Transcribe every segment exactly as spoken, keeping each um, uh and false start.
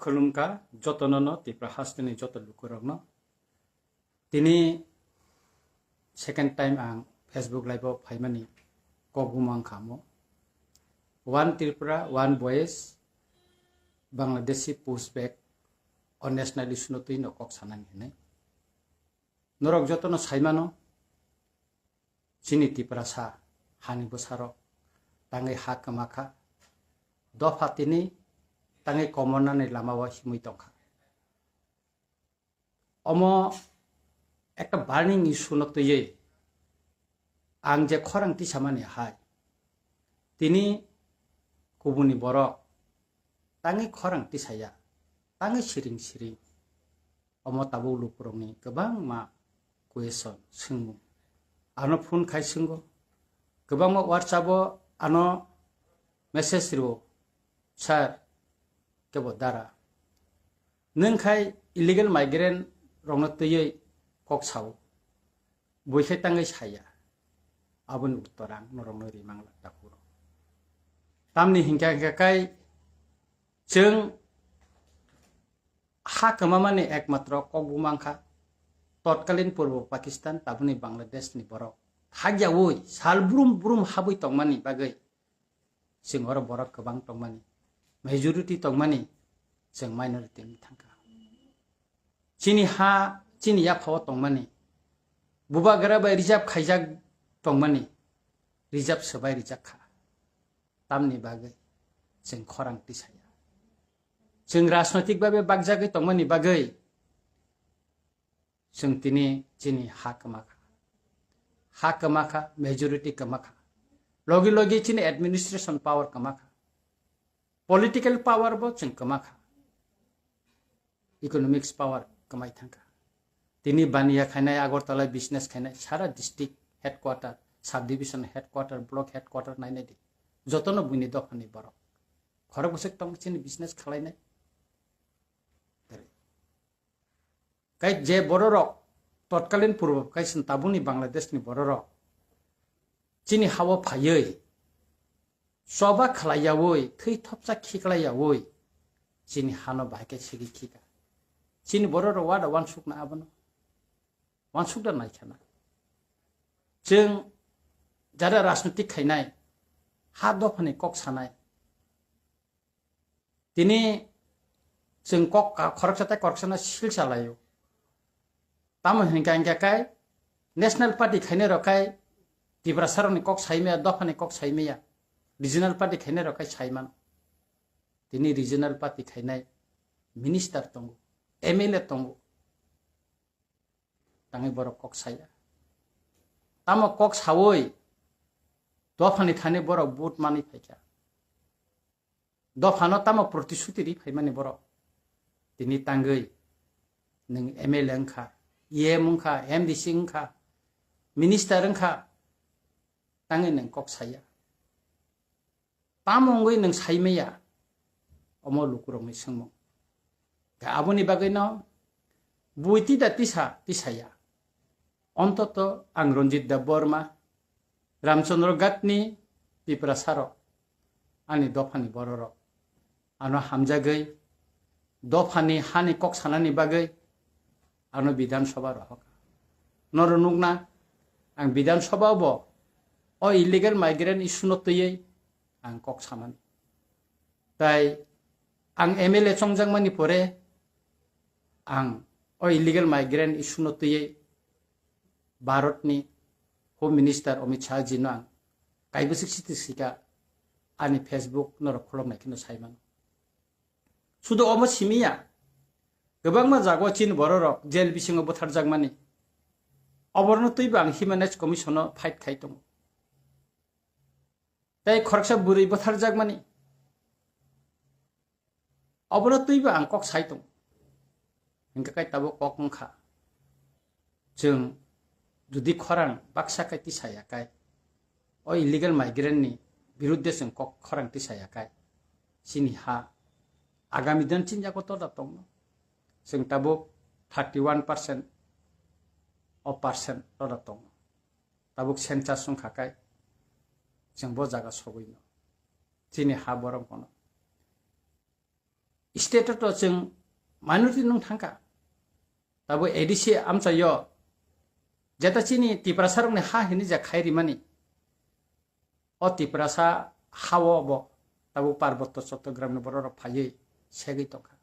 Khulumkha jotono no, Tripura hasteni joto lukurokno. Tini second time ang Facebook Live o phaimani kok bumang kha mo. One Tripura, one voice, Bangladeshi pushback o national issue no twi no kok sanani hinwi. Norok jotono saimano, chini Tiprasa hani bwsarok tangwi ha kwma kha. Dopha tini tangwi komornani lama o himwi tongkha. Omo ekta burning issue no twiwi ang je khorang tisamani hai, tini kubuni borok tangwi khorang tisaya, tangwi siring siring. Omo tabuk lukurokni kwbangma question, swngmung. Ano phone khai swngo, kwbangma WhatsApp o ano message rwo, "Sir, kebo dara. Nwng khai illegal migrant rokno twiwi kok sao. Bui khai tangwi saya." Aboni uttor ang norokno rimang lak takuro. Tamni hinkha hinkha khai chwng ha kwmamani ekmatro kok bumang kha totkalin Purbo Pakistan, tabukni Bangladesh ni borok. Hakyaui sal brum brum habwi tongmani bagwi chwng oro borok kwbang tongmani, majority tongmani, chwng minority wngwi thangkha. Chini ha, chini yaphao tongmani, bubagra bai reserve khaijak tongmani, reserve swbai rijak kha. Tamni bagwi chwng khorang tisaya. Chwng rajnoitik babe bakjagwi tongmani bagwi chwng tini chini ha kwma kha. Ha kwma kha, majority kwma kha. Logi logi chini administration power kwma kha. Political power bo chwng kwma kha. Economics power kwmai thangkha. Tini baniya khainai, Agartala business khainai, sara district headquarter, subdivision headquarter, block headquarter nainai di. Jotono buini dophani borok. Khorok bwswk tong chini business khalainai. Kai je bororok, totkalin Purbo Pakistan tabukni Bangladesh ni bororok chini hao phaiwi, choba khlaiyaui, thwi thopsa khiklaiyaui, chini hano bahai khe sigi khika. Chini bororok wada wansukna abono? Wansukda naikhana. Chwng jara rajnitik khainai, ha dophani kok sanai, tini chwng kok ka-, khoroksa tei khoroksano sil salaio. Tamo hinkha hinkha kai National Party khainai rok kai Tiprasarokni kok saimaya, dophani kok saimaya, Regional Party khainai rok kai saimano. Tini Regional Party khainai minister tongo, M L A tongo, tangwi borok kok saya. Tamo kok sawi dophani thani borok vote manwi phaikha. Dophano tamo protisuti ri phaimani borok. Tini tangwi nwng M L A wngkha, E M wngkha, M D C wngkha, minister wngkha, tangwi nwng kok saya. Tamo wngwi nwng saimaya? Omo lukurokni swngmung. Khe aboni bagwino bui tida tisa tisaya. Ontoto ang Ranjit Debbarma, Ramchandra Ghatni Tiprasarok, ani dophani bororok, ano hamjagwi dophani hani kok sanani bagwi ano Bidhan Sabha rohorkha. Norok nukna, ang Bidhan Sabha bo o illegal migrant issue no twiwi ang kok samani. Tai ang M L A chongjakmani pore ang o illegal migrant issue no twiwi Bharatni Home Minister Amit Shah ji no ang kaibwswk siti sika ani Facebook norok khuloknai kheno saimano. Sudu omo simiya, kwbangma jago chini bororok jail bisingo butharjakmani. Oborno twibo ang Human Rights Commission o fight khai tongo. Tei khoroksa bwrwi butharjakmani. Obono twibo ang kok sai tongo. Hingkha kai tabuk kok wngkha. Chwng jodi khorang baksa kai tisaya kai, o illegal migrant ni birudde chwng kok khorang tisaya kai, chini ha agami din chini yago toda tongno. Chwng tabuk thirty one percent o percent toda tongno. Tabuk census wngkha kai chwng bo jaga sogwino. Chini ha borok bono. State o to chwng minority nung thangkha. Tabuk A D C amchaio jeta chini Tiprasa rokni ha hini je khai rimani. O Tiprasa hao bo tabuk Parbotto Chottogramni borok rok phaiwi segwi tongkha.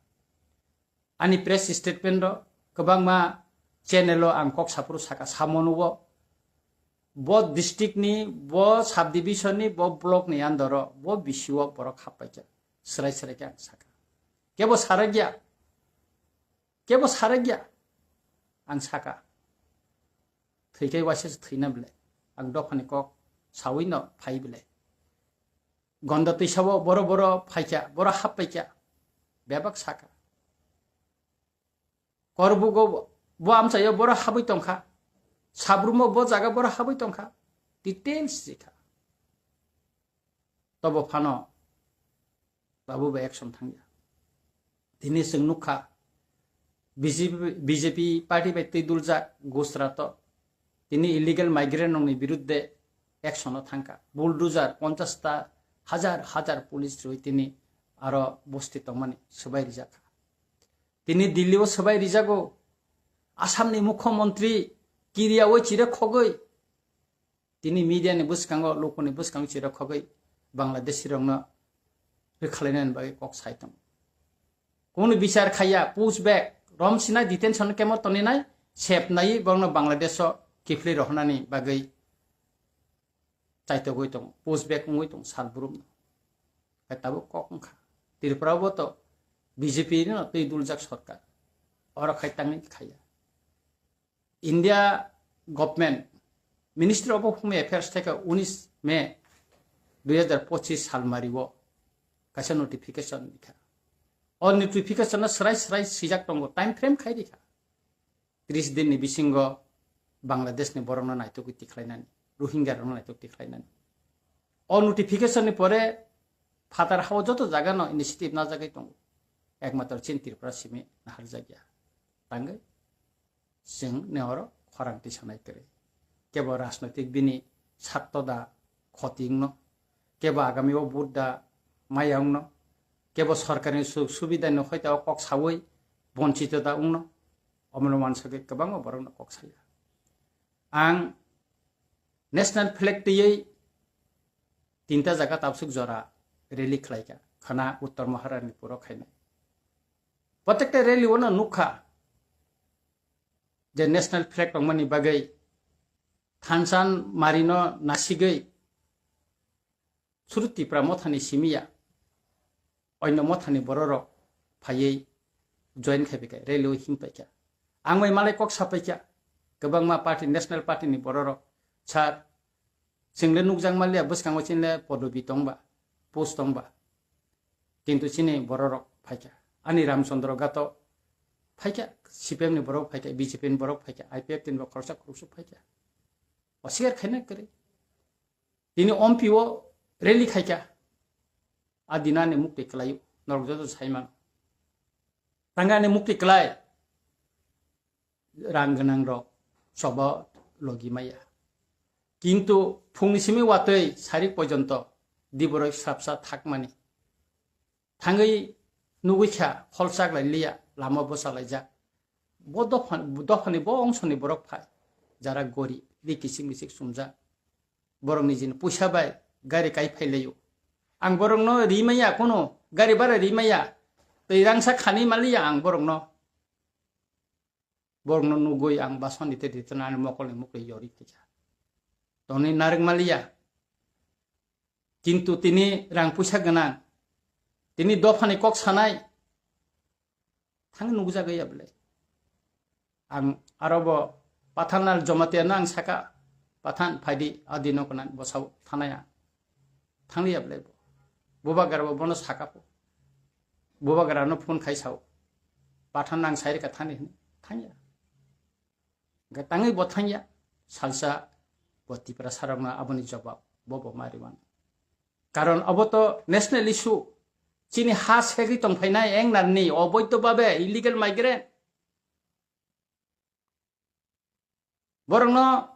Ani press statement o kwbangma channel o ang kok saphuru saka, samono o bo district ni, bo subdivision ni, bo block ni under o, bo B C o borok happaikha, srai srai khe ang saka. Kebo sarakya, kebo sarakya, ang saka. Thwikai waisa se thwina bele, ang dophani kok sawi no phai bele. Gonda twisao boro boro phaikha, boro happaikha, bebak saka. Korbugo bo amchaio boro habwi tongkha, Sabrumo bo jaga boro habwi tongkha, details jikha. Tobo phano babu bai action thangya. Tini chwng nukha, B J P, B J P party bai twi duljak Gujarat o tini illegal migrant rokni birudde action o thangkha. Bulldozer ponchash ta hajar hajar police rwi tini aro bosti tongmani swbai rijakha. Tini Delhi o swbai rijago. Assam ni mukhyamantri kiriyaui chire khogwi tini media ni bwskango, lukuni bwskango chire khogwi Bangladeshi rokno rwkhalainani bagwi kok sai tongo. Kunu bichar khaiya, push back, romsinai detention camp o toninai, sepnai borokno Bangladesh o kiphilwi rohornani bagwi chaitogwi tongo, push back wngwi tongo sal brumno. Hai tabuk kok wngkha. Tripura o bo to B J P no twi duljak sorkar. Oro khai tangwi khaiya. India government Ministry of Home Affairs theke unis May dui hajar pochis salmari o kaisa notification rikha. O notification no srai srai swijak tongo, time frame khai rikha. Tris din ni bisingo Bangladesh ni borok no naitugwi tikhlainani, Rohingya rok no naitugwi tikhlainani. O notification ni pore phatar hao joto jaga no initiative najagwi tongo. Ekmatro chin Tripura simi naharjakya. Tangwi chwng ne oro khorang tisanai kwrwi. Kebo rajnoitik bini sakto da khoti wngno, kebo agami o vote da maya wngno, kebo sorkarni suk subida ni hoita o kok sawi bonchito da wngno, omono wansagwi kwbangma borokno kok saya. Ang national flag twiwi tinta jaga tabsuk jora rally khlaikha, khana Uttor Maharani puro khainai. Protekta rally o no nukha je national flag tongmani bagwi thansan marino nasigwi suru Tipra mothani simiya oino mothani bororok phaiwi join khai phaikha, rally o him paikha. Ang bai malai kok sapaikha, kwbangma party, national party ni bororok, sir, chwngle nukjak manliya, bwskango chini le podobi tongba, post tongba. Kintu chini bororok phaikha. Ani Ramchandra Gato phaikha, C P M ni borok phaikha, B J P ni borok phaikha, I P F T ni bo khoroksa khoroksa phaikha. Oswikar khaina kwrwi. Tini ompi o rally khaikha. A dina ani mukti kwlaio, norok joto saimano. Tangani mukti kwlai. Rang gwnang rok choba logi maya. Kintu phungni simi watwi sari pojonto diboroi srapsa thakmani. Thangwi nugwi kha, holchak lai liya, lama bwsa laijak. Bo dopha, dophani bo ongsoni borok phai, jara gori, ri kichik michik sumjak. Borok nijini puisa bai gari kai phai laio. Ang borokno ri maya, kono gari bara ri maya, tei rangsa khani maliya ang borokno. Borokno nugwi ang basoni tei ritana ani mokolni mukli yori khaikha. Tongni narwk maliya. Kintu tini rang puisa gwnang. Tini dophani kok sanai. Thang nukjagwi ya bwlai. Ang aro bo Pathan Lal Jamatia no ang saka, "Pathan phaidi, adi no konan bosao thanaya." Thangli ya bwlai bo. Bubagra bo bono saka po. Bubagra no phone khai sao. "Pathan nang sai rika thani," hwnwi thangya. Hwnkhe tangwi bo thangya, salsa bo Tiprasa rokno aboni jobab bo bo ma rwmano. Karon obo to national issue, chini ha segwi tongphainai engnarni oboidho babe illegal migrant. Borokno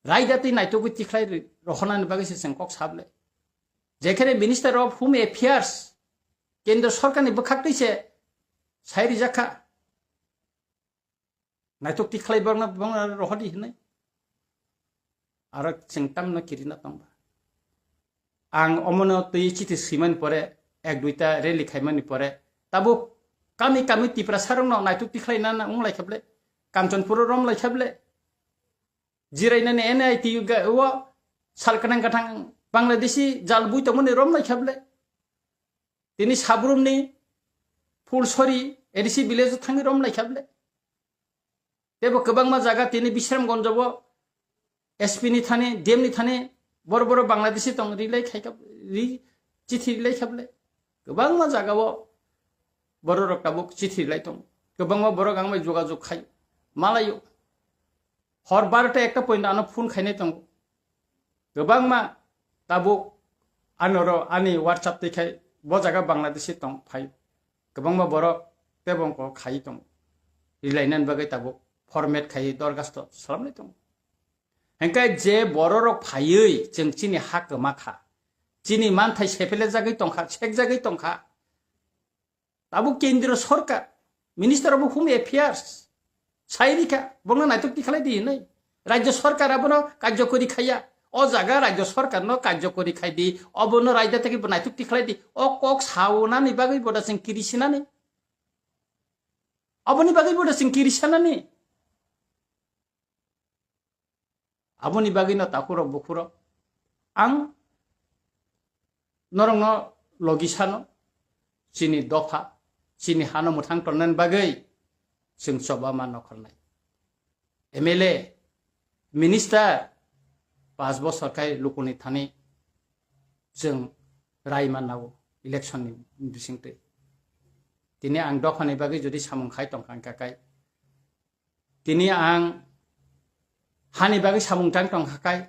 raida twi naitugwi tikhlai rohornani bagwi se chwng kok sable. Jekhene Minister of Home Affairs, Kendro sorkarni bwkhaktwi se sai rijak kha. Naitok tikhlai bangna bangna rohordi hinwi. Aro chwng tamno kirina tongba. Ang omono twi chithi swimani pore, ek duita rally khaimani pore, tabuk kami kami Tiprasarokno naitok tikhlai nana wng lai khaple, Kanchanpuro rom lai khaple, jirainani N I T ga-, o sal kanang kathang Bangladeshi jal bui tongmani rom lai khaple. Tini Sabrumni Phulsori A D C village o thangwi rom lai khaple. Tebo kwbangma jaga tini Bisramganj o S P ni thani, D M ni thani bor boro Bangladeshi tong rilai khai kha, ri, chithi rilai khaple. Kwbangma jaga o bororok tabuk chithi rilai tong. Kwbangma borok ang bai jogajog khai malaio. Hor barota ekta point ano phone khainai tongo. Kwbangma tabuk anoro ani WhatsApp twi khai bo jaga Bangladeshi tong phai. Kwbangma borok tebo wngkok khai tong. Rilainani bagwi tabuk format khai dorgasto salamnai tongo. Hengkai je bororok phaiwi chwng chini ha kwma kha. Chini manthai sephelejagwi tongkha, sekjagwi tongkha. Tabuk kendriyo sorkar, Minister of Home Affairs, sai rikha, bongno naitok tikhlai di hinwi. Rajya sorkar abono karjokori khaiya. O jaga rajya sorkarno karjokori khai di, obono rajya theke bo naitok tikhlai di. O kok saunani bagwi boda chwng kirisinani. Aboni bagwi boda chwng kirisanani. Aboni bagwino takhurok bukhurok ang norokno logi sano, chini dopha, chini hano mwthang tonnani bagwi chwng choba ma nokholnai. M L A, minister, pas bosor khai lukuni thani chwng rai manao election ni bisingtwi. Tini ang dophani bagwi jodi samung khai tongkha hwnkha kai, tini ang hani bagwi samung tang tongkha kai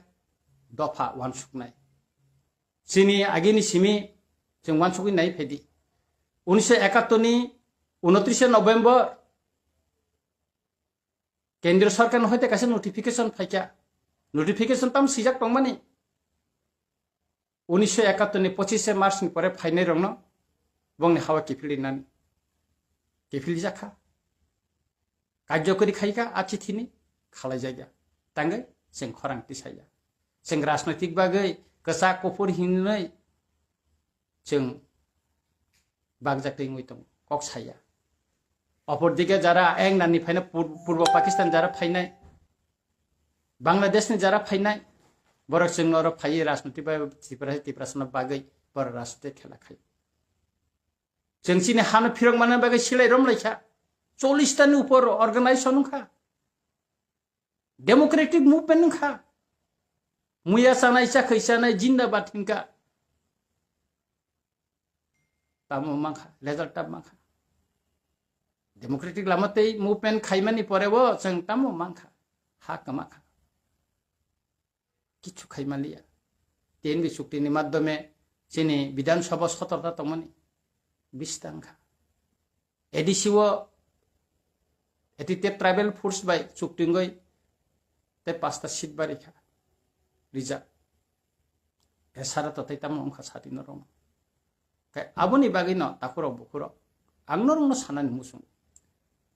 dopha uansuknai. Chini agini simi chwng uansukwi nai phaidi. Unisho ekattor ni unotrishe November kendriyo sorkar ni hoite kaisa notification phaikha. Notification tam swijak tongmani. Unisho ekattor ni pochishe March ni pore phainai rokno bongni hawa kiphilwi nani. Kiphilwi jakha. Karjokori khaikha a chithini khalai jaya. Tangwi chwng khorang tisaya. Chwng rajnoitik bagwi kwchak kuphur hinwi chwng bagjak twi wngwi tongo, kok saya. Opor dike jara eng nani phaina Pur-, Purbo Pakistan jara phainai, Bangladesh ni jara phainai, borok chwng oro phaiwi rajniti bai Tripura, Tiprasano bagwi borok rajniti khela khai. Chwng chini hano phirok manna bagwi silai rom laikha. Chollish ta ni upor organization wngkha. Democratic movement wngkha. Muya chanai, chakhwi chanai, jindabad hinkha. Tamo mankha, result tam mankha. Democratic lama tei movement khaimani pore o chwng tamo mankha, ha kwmakha. Kichu khaimaliya. T N V chukti ni madhyome chini Bidhan Sabha sotorta tongmani bistangkha. A D C o eighty-eight tribal force bai chukti wngwi tei pasta seat barikha. Rijak. Esara to tei tamo wngkha sati norok. Khe aboni bagwi no takhurok bukhurok ang norokno sanani muchung.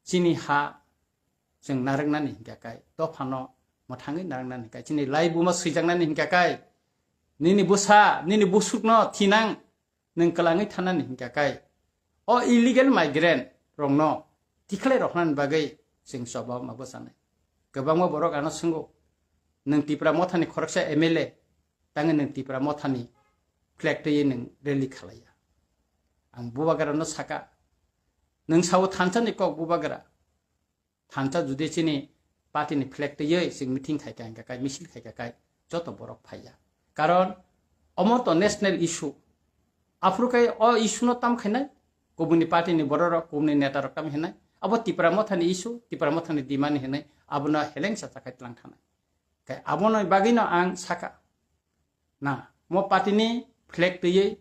Chini ha chwng narwknani hinkha kai, dophano mwthangwi narwknani hinkha kai, chini laibuma swijaknani hinkha kai, nini bwsa, nini busukno thinang nwng kwlangwi thanani hinkha kai, o illegal migrant rokno tikhlai roknani bagwi chwng choba ma bwchanai. Kwbangma borok ano swngo, nwng Tipra Mothani khoroksa M L A, tangwi nwng Tipra Mothani flag twiwi nwng rally khalaiya. Ang bubagrano saka, nwng sao thansa ni kok bubagra, thansa judi chini party ni flag twiwi chwng meeting khaikha hinkha kai, misil khaikha kai, joto borok phaiya. Karon omo to national issue. Aphuru kai o issue no tam khainai, kubuni party ni borok rok, kubuni neta rok tam hinai. Abo Tipra Mothani issue, Tipra Mothani demand hinai, abono helengsa chakhai tlang thanai. Kai abono bagwino ang saka. Na, mo party ni flag twiwi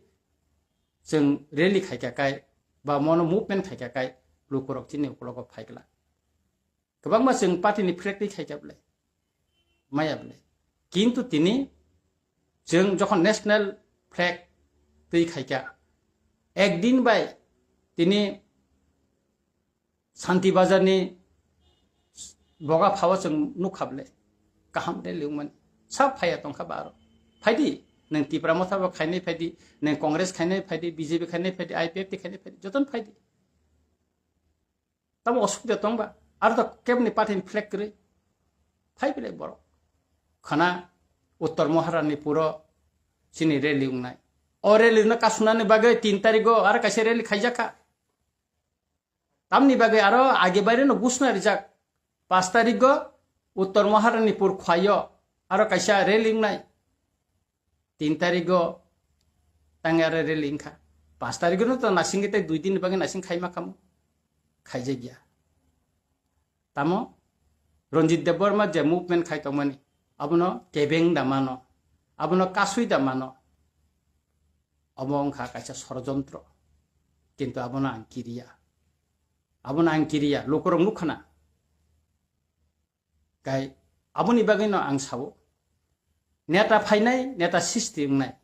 chwng rally khaikha kai, ba mono movement khaikha kai, lukurok chini ukulogo phaigwla. Kwbangma chwng party ni flag twi khaikha bwle, maya bwle. Kintu tini chwng jokhon national flag twi khaikha, Ekdin bai tini Santi Bazar ni boga phao chwng nukha ble, kaham rally wngmani. Sab phaiya tongkha ba aro. Phaidi, nwng Tipra Motha bo khainai phaidi, nwng Congress khainai phaidi, B J P khainai phaidi, I P F T khainai phaidi, jotono phaidi. Tamo osubida tongba, aro to kebni party ni flag kwrwi. Phai belai borok. Khana Uttor Maharani puro chini rally wngnai. O rally no kasunani bagwi tin tarigo aro kaisa rally khaijakha. Tamni bagwi aro age baire no gusna rijak. Pas tarigo Uttor Maharani pur khwayo aro kaisa rally wngnai. Tin tarigo tangya re rally wngkha. Pas tarigo no to nasing tei dui din ni bagwi nasing khaima khamu. Khaijakya. Tamo Ranjit Debbarma je movement khai tongmani, abono kebeng da mano, abono kasui da mano. Omo wngkha kaisa sorojontro. Kintu abono ang kiriya. Abono ang kiriya, lukurok nukhana. Kai aboni bagwino ang sao, neta phainai, neta sisti wngnai.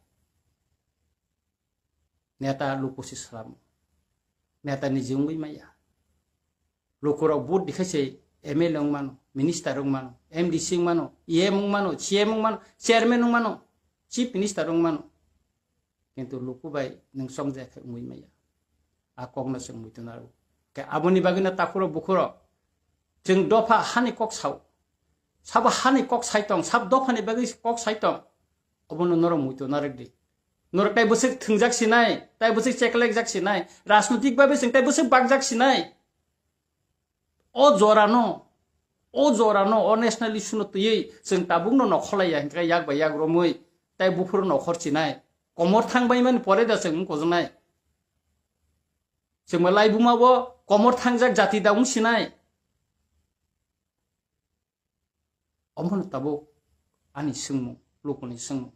Neta lukusi salamo. Neta niji wngwi maya. Lukurok vote dikhai se M L A wngmano, minister wngmano, M D C wngmano, E M wngmano, C M wngmano, chairman wngmano, chief minister wngmano. Kintu luku bai nwng chongjaya khe wngwi maya. A kokno chwng muitu naro. Khe aboni bagwino takhuro bukhuro chwng dopha hani kok sao. Sabo hani kok sai tong, sab dophani bagwi kok sai tong. Obono norok muitu narwk di. Norok tai bwswk thwngjak sinai, tai bwswk cheklekjak sinai, rajnotik babe chwng tai bwswk bakjak sinai. O jorano, o jorano, o national issue no twiwi chwng tabukno nokholaiya hinkhe yak bai yak romwi tai buphuru nokhor chinai. Komor thang bai mani pore da chwng wngkojnai. Chwngma laibuma bo komor thangjak jati da wng sinai. Omono tabuk ani swngmung, lukuni swngmung.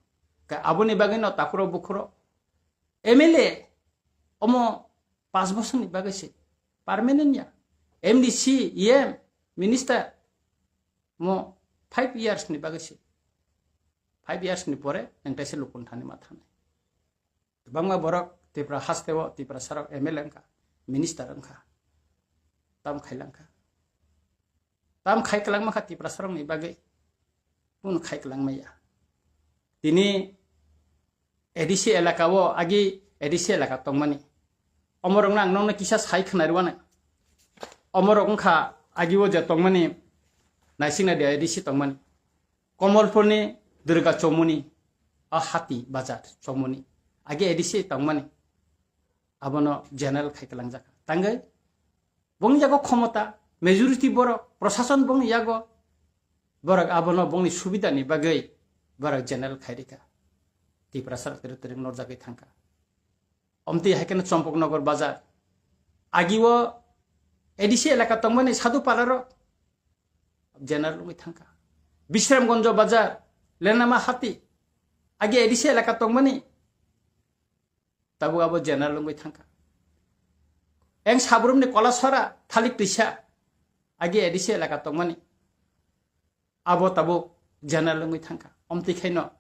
Ka aboni bagwino takhuro bukhuro M L A omo panch bosorni bagwi se permanent ya. M D C, E M, minister mo five years ni bagwi se. Five years ni pore nang taisa lukuni thani ma thanai. Kwbangma borok Tripura hasteo Tiprasarok M L A wngkha, minister wngkha, tam khailangkha. Tam khai kwlangma kha Tiprasarokni bagwi, kunu khai kwlangmaya. Tini A D C elaka o agi A D C elaka tongmani. Omorokno ang nokno kisa sai khwnarwano. Omorok wngkha agi o je tongmani, naisingna de A D C tongmani. Komolpurni Durga Chomuni, a Hati Bazar Chomuni. Age A D C tongmani. Abono general khai kalangjak. Tangwi bongni yago khomota, majority borok, prosason bongni yago, borok abono bongni subidani bagwi borok general khai rika. Tiprasa tere tere norjagwi thangka. Omtwi hai kheno Champaknagar Bazar. Agi o A D C elaka tongmani Sadhu Palarok general wngwi thangka. Bisramganj Bazar, Lenama Hati. Agi A D C elaka tongmani. Tabuk abo general wngwi thangka. Eng Sabrumni Kolasora, Thalik Twisa. Agi A D C elaka tongmani. Abo tabuk general wngwi thangka. Omtwi khaino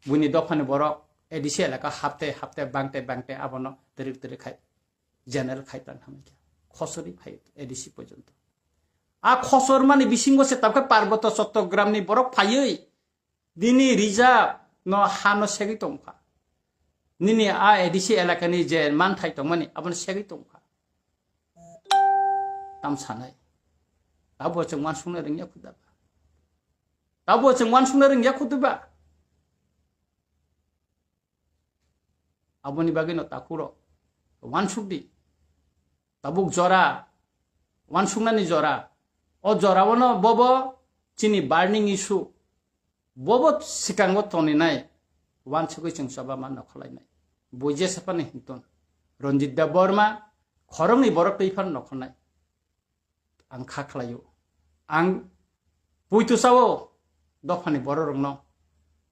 buini dophani borok A D C elaka hapte hapte bangte bangte abono twrwk twrwk khai general khai tang hamkha. Khosori phai A D C porjonto. A khosor mani bisingo se tabkhe Parboto Chottogramni borok phaiwi dini reserve no hano segwi tongkha. Nini a A D C elakani je manthai tongmani abono segwi tongkha. Tam sanai. Tabo chwng wansukna rwngya khuda ba. Tabo chwng wansukna rwngya khuda ba. Aboni bagwino takhuro wansukdi. Tabuk jora, wansuknani jora. O joraono bobo chini burning issue. Bobo sikango toninai, wansugwi chwng choba ma nokholainai. Bo jesapani hinton. Ranjit Debbarma, khoroknwi borok twi phano nokholnai. Ang kha khlaio. Ang puitu sao dophani bororokno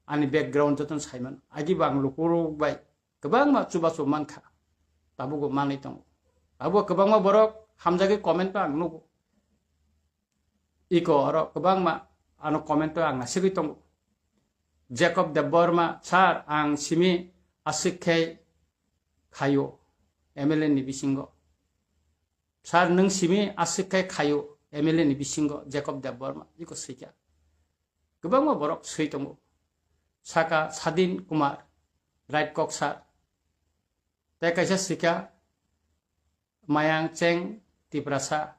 ani background jotono saiman. Agibo ang lukurok bai kwbangma chubachu mankha. Tabugo manwi tongo. Abo kwbangma borok hamjagwi comment-o ang nugo. Iko oro kwbangma ano comment-o ang nasigwi tongo. Jacob Debbarma, "Sir, ang simi aswk khe khaio." M L A ni bisingo. Sir, nwng simi aswk khe khaio M L A ni bisingo Jacob Debbarma, iko swikha. Kwbangma borok swi tongo. Saka Sadin Kumar, right kok sir. Tei kaisa swikha Mayang Cheng Tiprasa,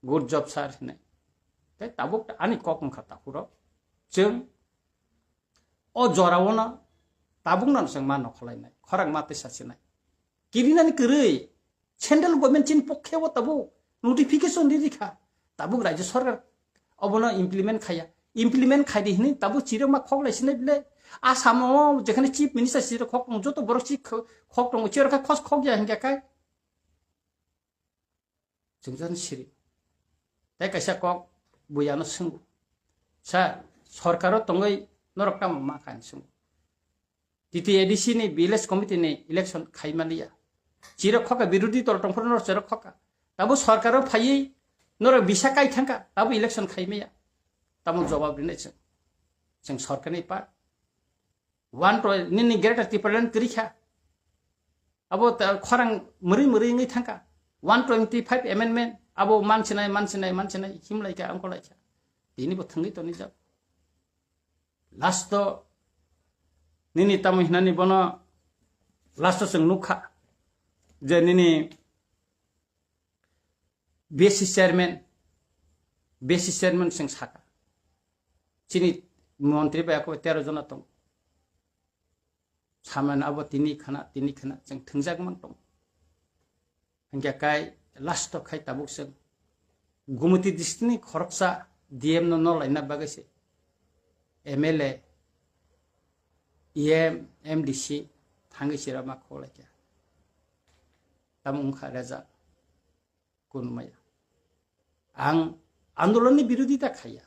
good job sir hinwi. Tei tabuk ani kok wngkha takhurok. Chwng o jorao no tabukno chwng ma nokholainai, khorang ma tei sachinai. Kirinani kwrwi central government chini pokhe o tabuk notification ri rikha. Tabuk Rajya Sarkar obono implement khaya. Implement khaidi hinwi tabuk chirok ma khok lai sinai bile. Asamo jekhane chief minister chirok khok tongo, joto borok chi khok tongo, chirok khe khos khok ya hinkhe kai. Chwngchani siri. Tei kaisa kok buya no swngo. Sir, sorkaro tongwi norok tamo ma kha hinwi swngo. T T A D C ni village committee ni election khai maliya. Chirok khoka, birodhi dol tongphuru norok chirok khoka. Tabo sorkaro phaiwi norok bisa kai thangka, tabo election khai maya. Tamo jawab rinai chwng. Chwng sorkarni part. One to nini Greater Tipraland kwrwi kha. Abo ta-, khorang mwrwi mwrwi wngwi thangkha. One twenty five amendment abo mansinai, mansinai, mansinai, himlaikha, angkolaikha. Tini bo thangwi tonijak. Last o nini tamo hinani bono last o chwng nukha je nini B S C chairman, B S C chairman chwng saka. Chini montri bai ako tero jona tong. Saman abo tini khana, tini khana chwng thwngjak mang tong. Hingke kai last o khai tabuk chwng Gumoti district ni khoroksa D M no nolaina bagwi se M L A, E M, M D C thangwi chirama kholaikha. Tamo wngkha result. Kunumaya. Ang andolonni birodita khaiya.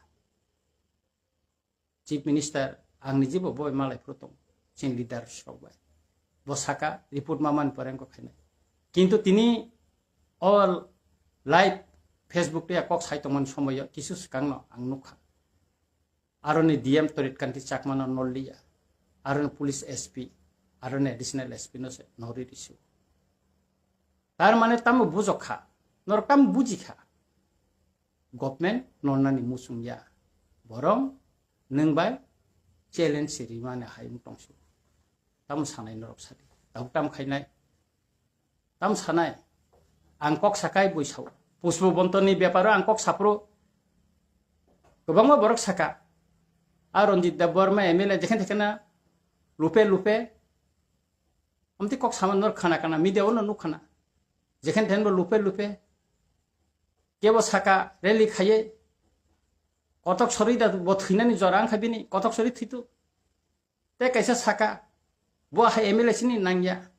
Chief Minister, ang ni jibo boi malai phuru tong, chini leaders rok bai. Bo saka report ma man pore wngkha khainai. Kintu tini all live Facebook te kok sai tongmani somoyo kisu swkangno ang nukha. Aroni D M Torit Kanti Chakmano nolliya. Aroni police S P, aroni additional S P no se nori risu. Tar mane tamo bujok kha, norok tamo buji kha. Government nolnani muchung ya. Borong nwng bai challenge rimani hai wng tongsu. Tamo sanai norok sadi. Tabuk tam khainai. Tam sanai. Ang kok sakai buisao. Pushpo Bontoni beparo ang kok sapro. Kwbangma borok saka. A Ranjit Debbarma M L A jekhen tekhena lupe lupe. Amtwi kok sama nor khana kana media ono nuk khana. Jekhen thenbo lupe lupe. Kebo saka rally khaye. Kotok sori da bo thwinani jora wngkha bini. Kotok sori thwitu. Tei kaisa saka, bo hai M L A sini nangya.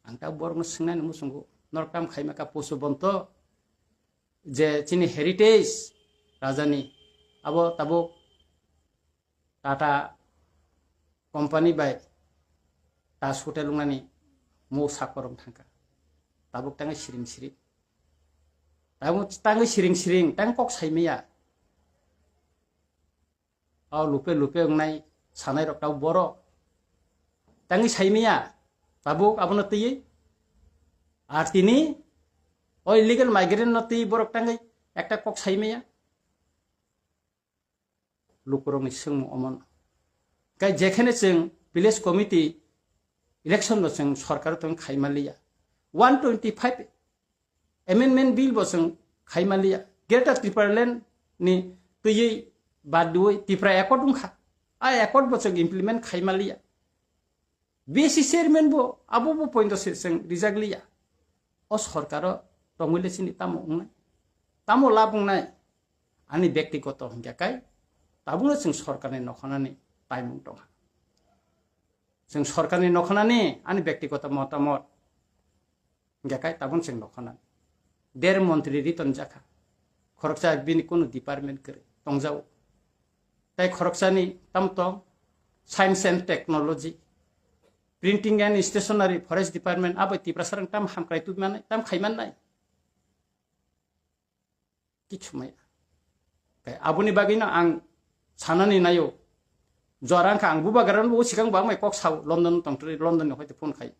Ang ta borokno swngnani muchungo, norok tam khaima ka Pushpo Bonto, je chini heritage rajani, abo tabuk Tata company bai Taj Hotel wngnani mo sakorong thangka. Tabuk tangwi siring siring. Tabuk tangwi siring siring, tang kok saimaya. O lupe lupe wngnai sanai rok tau borok. Tangwi saimaya, tabuk abono twiwi. Ar tini o illegal migrant no twiwi borok tangwi ekta kok saimaya. Lukurokni swngmung omono. Kai jekhene chwng village committee election no chwng sorkar tong khaimaliya. One twenty five Amendment bill bo chwng khai manliya. Greater Tipraland ni twiwi bad diwi Tipra Accord wngkha. A accord bo chwng implement khai manliya. B C chairman bo abo bo point se chwng rijak liya. O sorkaro tongwi le chini tamo wngnai? Tamo lab wngnai? Ani bektigoto hingkha kai tabukno chwng sorkarni nokhanani taimung tongkha. Chwng sorkarni nokhanani ani bektigoto motamot hingkha kai tabun chwng nokhanani. Der montri riton jakha. Khoroksa bini kunu department kwrwi tongjao. Tai khoroksani tamo tong science and technology, printing and stationery, forest department, abo Tiprasarang tam hamkrai tubimannai, tam khaimannai. Kichu maya. Kai aboni bagwino ang sanani nayo. Jora wngkha ang bubagrano bo sikang bangmai kok sao London tongtwrwi London ni hoite phone khai.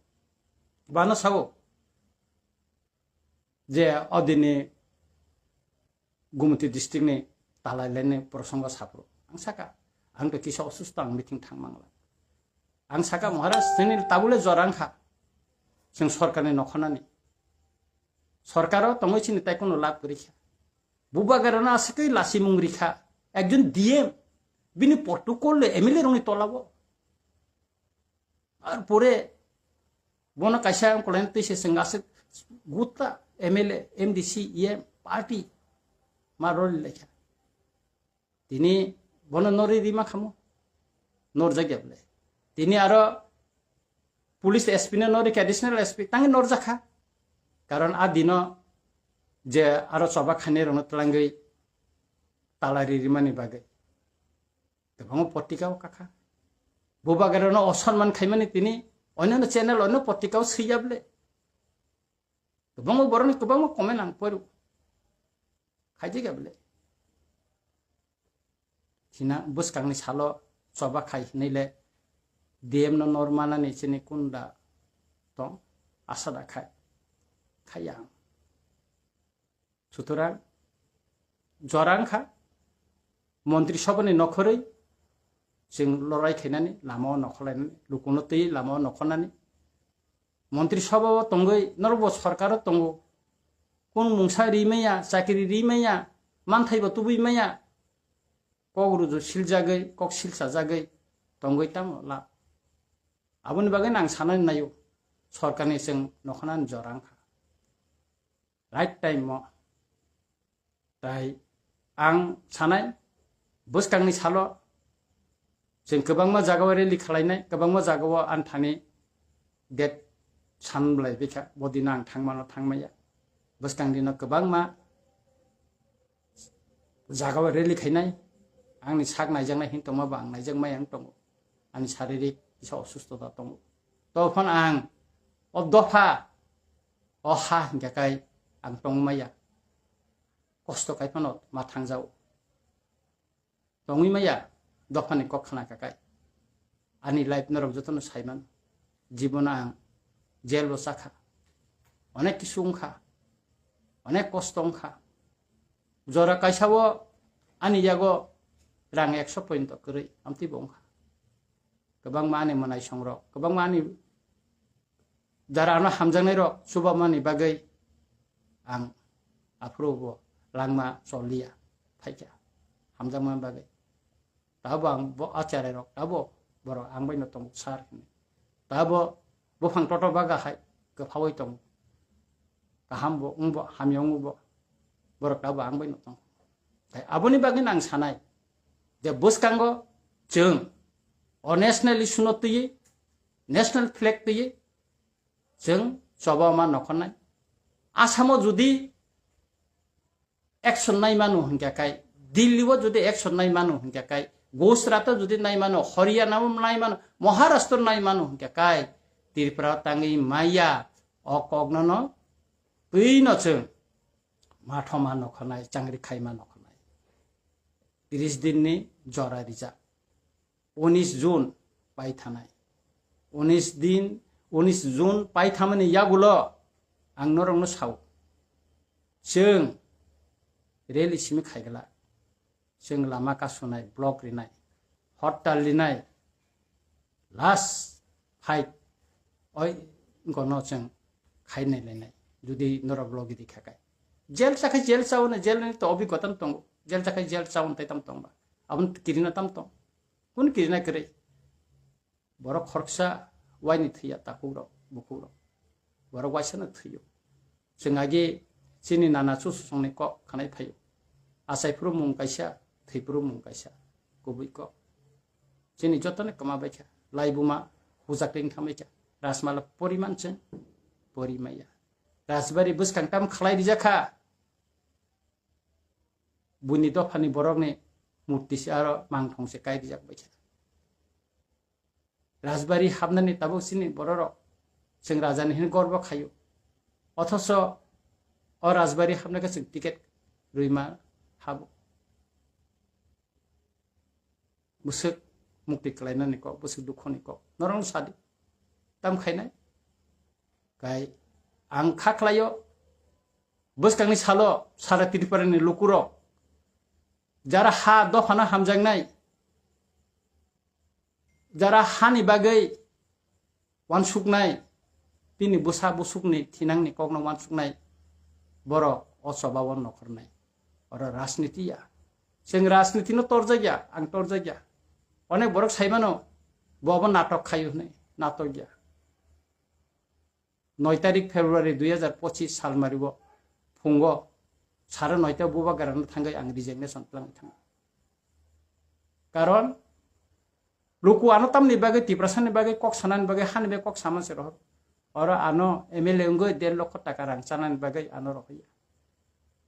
Bano sao je odini Gumti district ni talai laini prosongo sapro. Ang saka, ang to kisa osusto, ang meeting thang mangla. Ang saka, Maharaj, chini tabule jorang kha. Chwng sorkarni nokhonani. Sorkaro tongwi chini tai kono lab kwrwi kha. Bubagarano aswkwi lasimung rikha. Ekjon D M, bini protocol le M L A rokni tolao. Ar pore bono kaisa ang kolaino twi se chwng aswk gutta M L A, M D C, E M, party ma roli laikha. Tini bono nori rima khamo. Norjak ya bole. Tini aro police S P no nori kha, additional S P tangi norjak kha. Karon a dino je aro choba khainai rokno twlangwi talai ri rimani bagwi. Kwbangma potrika o kakha. Bubagarano osanman khaimani tini onyono channel, onyo potrika o swiya bole. Kwbangma borokni kwbangma comment ang poru. Khaijak ya bole. China bwskangni salo choba khai hinwi le D M no nor manani chini kunda tong asa da khai. Khaiya ang. Sutorang jora wngkha, Montri Sabhani nokhorwi chwng lorai khainani, lama o nokhorlainani, lukuno twi lama o nokhornani. Montri Sabha o tongwi norokbo sorkar o tongo, kung mungsa ri maya, chakri ri maya, manthai bo tubui maya, kok ruju siljagwi, kok silsajagwi tongwi tamo la. Aboni bagwi ang sanani naio, sorkarni chwng nokhornani jora wngkha. Right time o. Tai ang sanai, bwskangni salo chwng kwbangma jagao rally khwlainai, kwbangma jagao anthani date san bwlai bikha, bo dino ang thangmano thangmaya. Bwskang dino kwbangma jagao rally khainai, angni sak naijaknai hin tongma bo ang naijakmaya wng tongo. Ani saririk kisa osusto da tongo. To phano ang o dopha, o ha hinkhe kai ang tongmaya. Kosto kai phano ma thangjao. Tongwi maya dophani kok khna kakai. Ani life norok jotono saiman. Jibono ang jail o chakha. Onek kisu wngkha. Onek kosto wngkha. Jora kaisa o ani yago rang ekso point kwrwi amtwi bo wngkha. Kwbangma ani mwnaisongrok, kwbangma ani jara ano hamjaknairok chubamani bagwi ang aphuru bo langma choliya phaikha hamjakmani bagwi. Tabo ang bo acharairok, tabo borok ang baino tongo sir hinwi. Tabo buphang toto baga hai kwphaui tongo. Kaham bo wngbo, hamya wngbo, borok tabo ang baino tongo. Tai aboni bagwi ang sanai je bwskango chwng o national issue no twiwi, national flag twiwi chwng choba ma nokhornai. Asamo jodi action nai mano hinkhe kai, Delhi o jodi action nai mano hinkhe kai, Gujarat o jodi nai mano, Haryana o nai mano, Maharashtra o nai mano hinkhe kai, Tripura o tangwi maya, o kokno no twi no chwng mathoma nokhornai, changri khaima nokhornai. Tris din ni jora rijak. Unis June paithanai. Unis din, unis June paithamani yagulo ang norokno sao. Chwng rally simi khaigwla. Chwng lama kasunai, block rinai, hortal rinai, last fight oi gono chwng khainai lainai. Jodi norok logi di khakai. Jail chakhai jail chaono, jail ni to obigota tongo. Jail chakhai jail chaono tai tam tongba. Aboni kirina tam tong. Kun kirina kwrwi. Borok khoroksa waini thwiya takhuk rok, bukhuk rok. Borok waisano thwio. Chwng agi chini nana chuchusongni kok khanai phaio. Achai phuru mung kaisa, thwi phuru mung kaisa. Kubui kok. Chini jotoni kwma baikha. Laibuma hujak ring thangbaikha. Rajmala poriman chwng porimaya. Rajbari bwskang tam khlai rijakha. Buini dophani borokni murti se aro mangthong se kai rijak baikha. Rajbari hapnani tabuk chini bororok chwng rajani hwnwi gorbo khaio. Othoso o rajbari hapnai khe chwng ticket rwima habo. Bwswk mukti kwlainani kok, bwswk dukhoni kok. Norokno sadi. Tam khainai? Tai ang kha khlaio, bwskangni salo sara Tripura ni lukurok jara ha dophano hamjaknai, jara hani bagwi wansuknai, bini bwsa busukni thinangni kokno wansuknai borok o choba o nokhornai. Oro rajniti ya. Chwng rajnitino torjakya, ang torjakya. Onek borok saimano, bo obo natok khaio hwnwi, natok ya. Noi tarik February dui hazar pochis salmario phungo sare noita bubagrano thangwi ang resignation twlangwi thango. Karon luku ano tamni bagwi, Tiprasani bagwi, kok sanani bagwi, hani bagwi kok sama se rohor. Oro ano M L A wngwi der lokho taka rang chanani bagwi ano rohorya.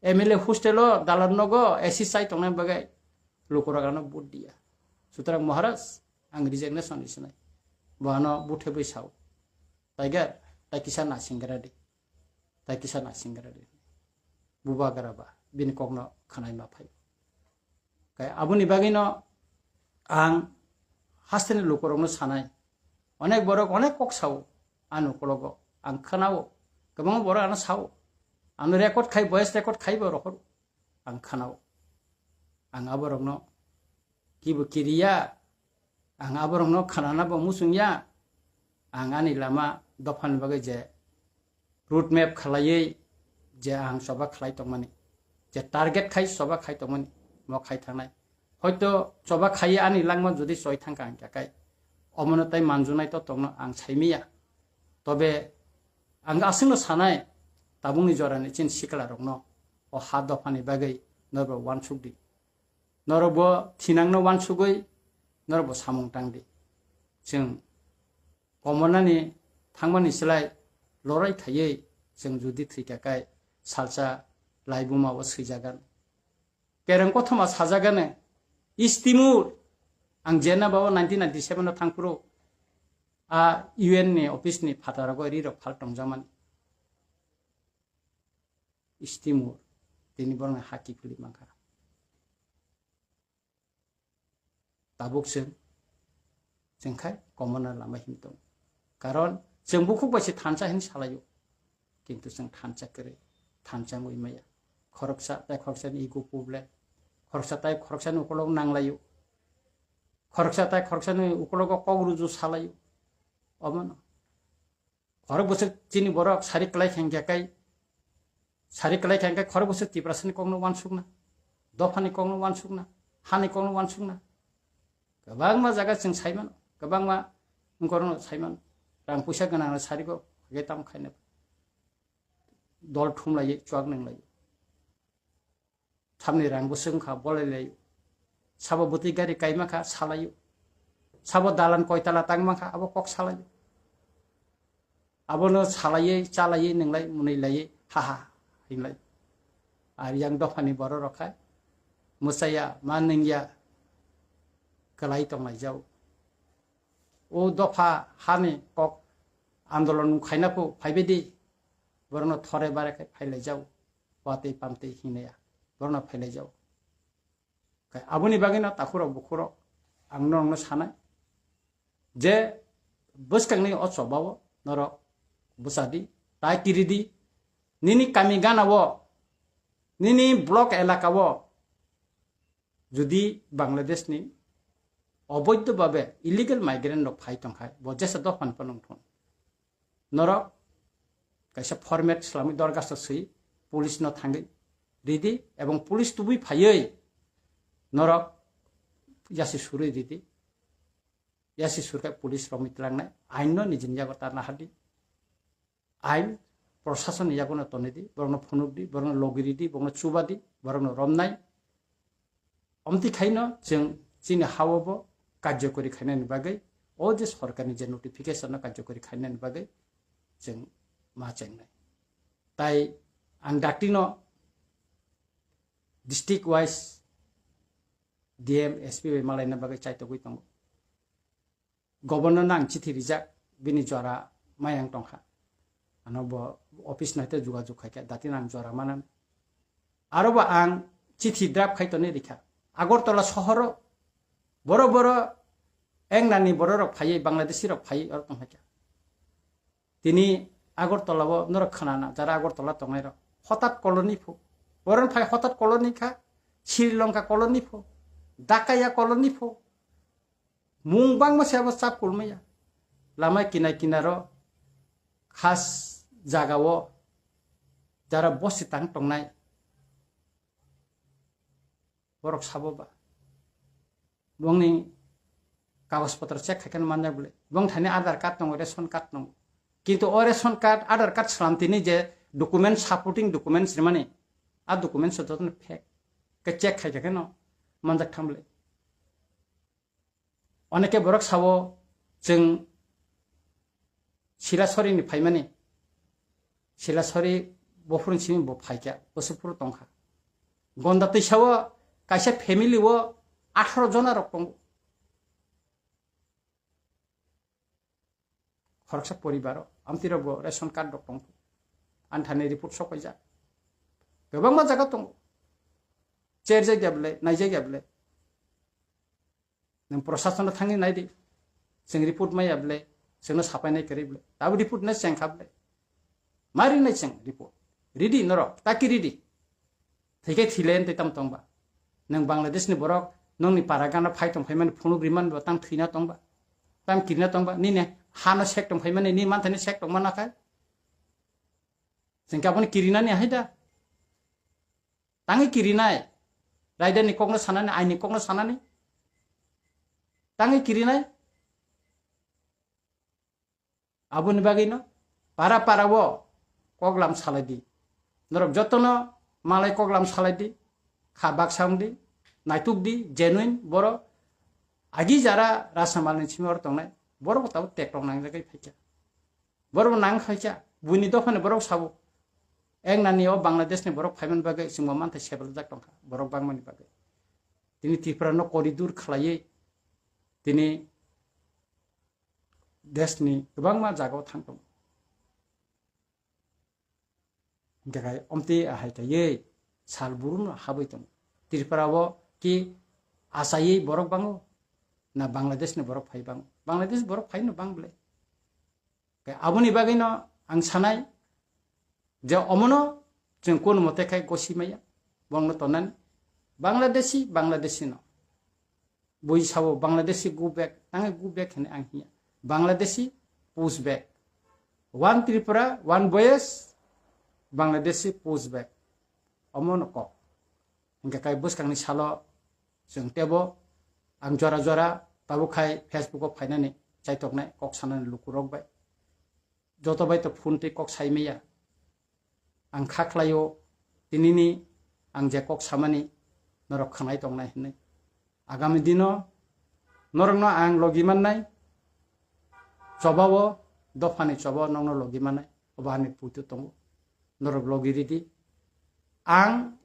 M L A hostel o dalan nogo A C chai tongnani bagwi lukurok ano vote diya. Sutrang Maharaj, ang resignation risinai. Bo ano buthe bwi sao. Tiger, tai kisa nasingra di. Tai kisa nasingra di. Bubagra ba, bini kokno khanai ma phai. Kai aboni bagwino ang hasteni lukurokno sanai. Onek borok onek kok sao, ano ukologo ang khanao. Kwbangma borok ano sao. Ano record khai, voice record khai bo rohor. Ang khanao. Ang aborokno kibo kiriya, ang aborokno khanana bo muchungya, ang ani lama dophani bagwi je road map khlaiwi je ang choba khlai tongmani, je target khai choba khai tongmani, mo khai thangnai. Hoito choba khaiwi ani langma jodi choi thangkha ang khe kai, omono tai manjunai to tongno ang saimiya. Tobe ang aswkno sanai, tabukni jorani chini siklarokno o ha dophani bagwi norbo wansuk di. Norok bo thinangno wansugwi norok bo samung tang di. Chwng komonani thangmani slai lorai khaiwi chwng jodi thwikha kai salsa laibuma o swijagan. Kereng kothoma sajagano, East Timor, ang Geneva o nineteen ninety-seven o thangphuru a U N ni office ni phataro rirok phal tongjakmani. East Timor, tini borokni ha kiphilwi mankha. Tabuk chwng, chwng khai komona lama him tongo. Karon chwng bukhuk bai se thansa hini salaio, kintu chwng thansa kwrwi, thansa wngwi maya. Khoroksa tai khoroksani ego problem, khoroksa tai khoroksani ukolog nanglaio, khoroksa tai khoroksani ukologo kok ruju salaio. Omono. Khorok bwswk chini borok sari kwlai khe hwnkhe kai, sari kwlai khe hwnkhe khorok bwswk Tiprasani kokno wansukna, dophani kokno wansukna, hani kokno wansukna. Kwbangma jaga chwng saimano, kwbangma wngkorokno saimano. Rang puisa gwnangno sarigo, hwnkhe tamo khaina. Dol thumlaiwi chuak nwnglaiwi. Samni rang bwswk wngkha, bolai laio. Sabo bwtwi gari kaima kha, salaio. Sabo dalan koitala tangma kha, abo kok salaio. Abono salaiwi, chalaiwi, nwnglai, mwnwi laiwi, ha ha, hinlai. Ar yang dophani borok rok kha, mwsaya, ma nungya, kwlai tonglaijao. O dopha hani kok andolon khaina phu phaibai di, borokno thore bare khai phailaijao. Watwi pamtwi hinaya, borokno phailaijao. Kai aboni bagwino takhurok bukhurok ang norokno sanai je bwskangni o chobao norok bwchadi, tai kiridi, nini kami ganao, nini block elakao jodi Bangladeshni oboidho babe illegal migrant rok phai tongkhai, bo jesa dophani phano wngthung. Norok kaisa format swlamwi dorgasto swi police no thangwi ridi, ebong police tubui phaiwi norok yasi surwi ridi. Yasi surkha police rok mitlangnai, ain no nijini yago ta nahardi. Ain proshasonni yago no tonidi, borokno phunukdi, borokno logiridi, borokno chubadi, borokno romnai. Omtwi khaino chwng chini hao bo karjokori khainani bagwi, o je sorkarni je notification no karjokori khainani bagwi chwng ma chengnai. Tai ang daktino district wise D M, S P bai malaina bagwi chaitogwi tongo. Governor no ang chithi rijak, bini jora mayang tongkha. Ano bo office no haikhe jogajog khaikha, dati no ang jora manani. Aro bo ang chithi draft khai tonwi rikha. Agartala sohoro boro boro engnani bororok phaiwi, Bangladeshi rok phaiwi oro tongkha. Tini Agartala o norok khwnana, jara Agartala tongnai rok. Hotat colony pho. Boron phai hotat colony kha, Sri Lanka colony pho, Dakaya colony pho. Mung bangma se abo chap kulmaya. Lama kinai kinaro khas jaga o jara bosi tang tongnai. Borok sabo ba. Bongni kagoj potro check khai khe manjak bole. Bong thani Aadhaar card tongo, ration card tongo. Kintu o ration card, Aadhaar card salam tini je document, supporting documents rimani, a documents jotono fake. Ke check khai khe no manjak tham bole. Oneke borok sabo chwng Silasori ni phaimani. Silasori bophuruni simi bo phaikha, bwswk phuru tongkha. Gonda twisao kaisa family o atharo jona rok tongo. Khoroksa poribaro amtwi rok bo ration card rok tongkha. Anthani report sokaijak. Kwbangma jaga tongo. Cherjak ya bwle, naijak ya bwle. Nwng prosasono thangwi nai di. Chwng report maya bwle, chwngno sapai nai kwrwi bwle. Tabuk report no cheng kha bwle. Ma rinai chwng report. Ridi norok, taki ridi. Thwikhe thile tei tam tongba. Nwng Bangladesh ni borok nongni para gana phai tong phaimani phunuk rimani bo tang thwina tongba. Tam kirina tongba. Nini hano sek tong phaimani, ni manthani sek tong mana khai. Chwng khe aboni kirinani hai da. Tangwi kirinai. Raida ni kokno sanani, aini kokno sanani. Tangwi kirinai. Aboni bagwino para para o koklam salai di. Norok jotono malai koklam salai di. Kha baksa wng di. Naituk di, genuine borok. Agi jara rasamal ni simi oro tongnai. Borok bo tabuk teklong nangjagwi phaikha. Borok nang phaikha, buini dophani borok sabo. Eng nani o Bangladesh ni borok phaiman bagwi chwngbo manthai sebelajak tongkha, borok bangmani bagwi. Tini Tripura no corridor khlaiwi, tini desh ni kwbangma jaga o thang tongo. Hingkhe khai omtwi ahai kaiwi sal buru no habwi tongo. Tripura o ki achaiwi borok bango, na Bangladesh ni borok phai bango? Bangladesh borok phai no bang bwle. Khe aboni bagwino ang sanai je omono chwng kono mote khai gosi maya, bongno tonani. Bangladeshi, Bangladeshi no. Bui sabo Bangladeshi go back, tangi go back hene ang hiya. Bangladeshi push back. One Tripura, one voice, Bangladeshi push back. Omono kok. Hingkhe kai bwskangni salo chwng tebo ang jora jora tabuk khai Facebook o phainani chaitoknai kok sanani lukurok bai. Joto bai to phone tei kok sai maya. Ang kha khlaio tinini ang je kok samani norok khwnai tongnai hinwi. Agami dino norokno ang logi mannai, chobao dophani chobao nokno logi mannai, obo ani puitu tongo. Norok logi ridi. Ang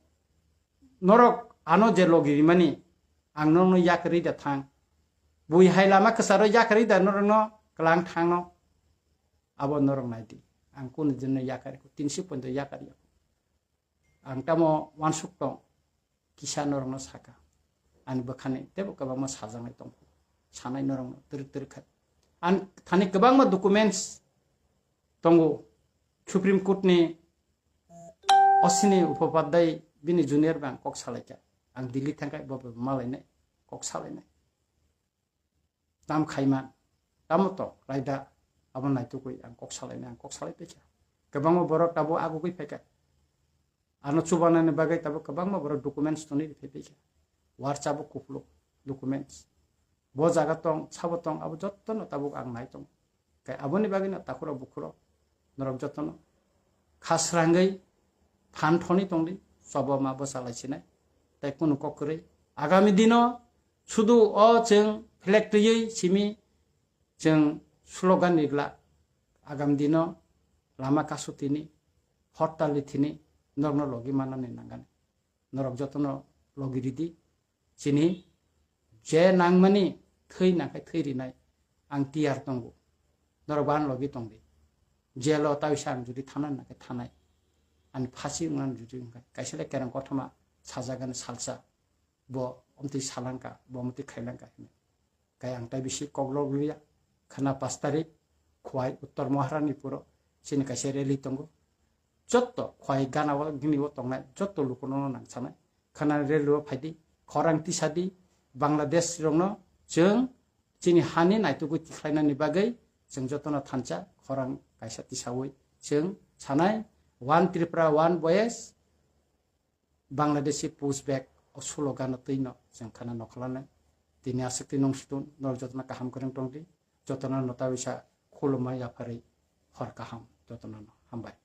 norok ano je logi rimani, ang norokno yakarwi da thang. Bui hai lama kwcharo yakarwi da norokno kwlang thangno. Abo norok nai di. Ang kunu dinno yakari ko, tinsi pointo yakari ya. Ang tamo wansuk tong, kisa norokno saka. Ani bwkhani tebo kwbangma sajaknai tong. Sanai norokno twrwk twrwk khai. Ang thani kwbangma documents tongo. Supreme Court ni Ashwini Uppapadhyay bini junior bai ang kok salaikha. Ang Delhi thangkha, bo bo malainai, kok salainai. Tam khaima, tamo to raida, abo naitugwi ang kok salainai, ang kok salai paikha. Kwbangma borok tabuk agugwi phaikha. Ano chubanani bagwi tabuk kwbangma borok documents tongwi phai paikha. Warcha bo kupluk documents. Bo jaga tong, sabo tong, abo jottono tabuk ang nai tongo. Khe aboni bagwino takhurok bukhurok norok jotono kha srangwi phan thoni tongdi, chobo ma bwchalai sinai, tei kunu kok kwrwi. Agami dino sudu o chwng flag twiwi simi chwng slogan ni glak. Agami dino lama kasu tini, hortal ni thini norokno logi mannani nangani. Norok jotono logi ridi. Chini je nangmani thwi nangkhe thwi rinai ang tiyar tongo. Norok bo ani logi tongdi. Jelo taisa ang jodi thana nangkhe thanai. Ani phasi wngna jodi wngkha. Kaisa le kereng kothoma sajagani salsa. Bo omtwi salangka, bo omtwi khailangka hinwi. Kaya ang tai bisi koklok liya. Khana pas tarik, Khwai Uttor Maharani puro. chini kaisa rally tongo. Jotto khwai gana o gini o tongnai jotto lukuno no nang sanai. Khana rally o phaidi, khorang tisadi, Bangladesh rokno chwng chini hani naitugwi tikhlainani bagwi chwng jotono thansa khorang kaisa tisawi chwng sanai, One Tripura, One Voice, Bangladeshi pushback o slogan no twino chwng khana nokholanai. Tini aswk twi nung sutun, norok jotono kaham kwrwng tongdi, jotono nota bisa khulumma yapharwi hor kaham jotono no. Hambai.